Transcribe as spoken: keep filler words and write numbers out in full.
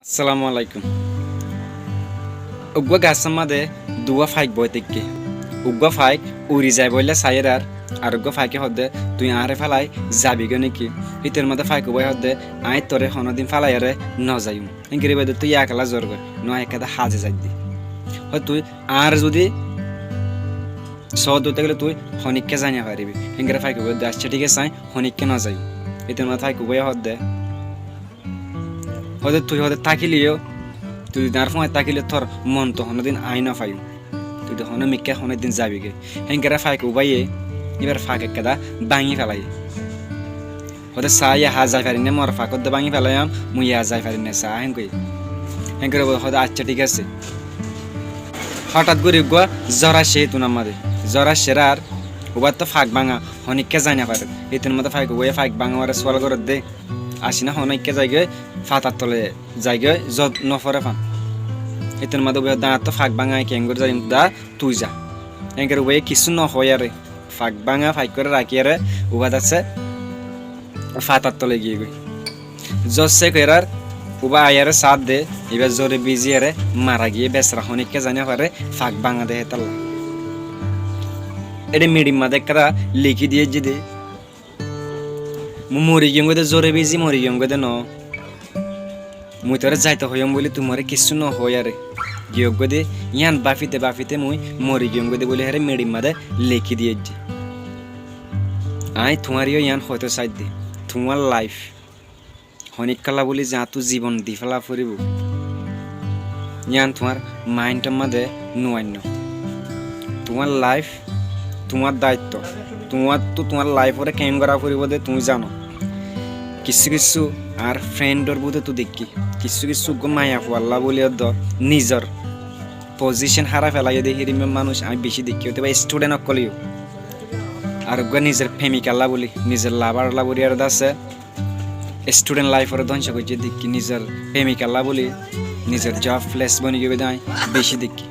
Assalamu alaikum. Uggúa gasór máze duwá faik boói táikke. Uggúa faik uri zaibolla saiyérar, ar uggúa faike hoódde, "Tui añáre félai zaibigói néki?" Hítor máze faik uggúa hoódde, "Aññí toré honódin félaiyóre nozaiyum." Héngori bade tui ekela zorgói, no ekeda haze zaidde. Hó tui añáre zudi soódde tákile tui honíkka zai nofaribí. Héngori faik uggúa hoódde, "Accá, thík asé, aññí honíkka nozaiyum." Hítor máze faik uggúa hoódde, hoódde tui hoódde tákileyó, tui zudi añár fúañti tákileyó tor montu honódin aññí nofaiyúm. Tui de honó mikká honódin zaibigói. Héngori faik uggúaye íbar fak ekkeda báñgi félaiyé. Hoódde, "Saá, yá zai farinné, mor fak hoódde báñgi félaiyóm, mui yá zai farinné saá," héngori. Héngori uggúa hoódde, "Accá, thík asé." Hóthat gorí uggúa zór aiccé hítunor máze. Zór aiccé ar uggúattu fak báñga, honíkka zai nofarer. Hítunor máze faik uggúaye fak báñga uore suwal gorédde. Asé né honíkka zaigói, fatar tole zaigói, zot nofore fán. Hítunor máze uggúa hoódde, "Añáttu fak báñga, keéngorí zaiyum, dá tui za." Héngori uggúaye kissú nohoóiyaré, fak báñga faikkoré rakíyaré, uggúa zaissé fatar tole giyégói. Zot sek óiyarar, uggúa aiyaré saádde, ibá zóre biziyaré mara giyé, besara honíkka zai nofaré, fak báñga de hétolla. Éçe miçir máze ekkán lekí diyé zedé, "Mui mori giyónggoi de, zóre bizi mori giyónggoi de noó. Mui toré zaito hoiyúm bóli tui moré kissú nohoóiyaré giyóggoide, yían báfite báfite mui mori giyónggoi de," bóli hére miçir máze lekí diyé aijja. Aññí tuáñreyó yían hoitó saidde, tuáñr laif honíkkalla bóli zañáttu zibon di féla foribóu, yían tuáñr maintor máze nuainnó. Tuáñr laif tuáñr daitto, tuáñrttu tuáñr laiforé keén gorá foribóu de tuñí zano. Kissú kissú añár frendor bútottu deikkí, kissú kissú uggúa maiyafualla bóli óddo nizor pozícen háraf felaiyé de hírimma manúic aññí bicí deikkí, ótoba estudent ókkoleyó. Ar uggúa nizor femikalla bóli, nizor labaralla bóli ar de asé estudent laiforé dóngco goijjé deikkí, nizor femikalla bóli nizor job fles boni giyói de aññí bicí deikkí.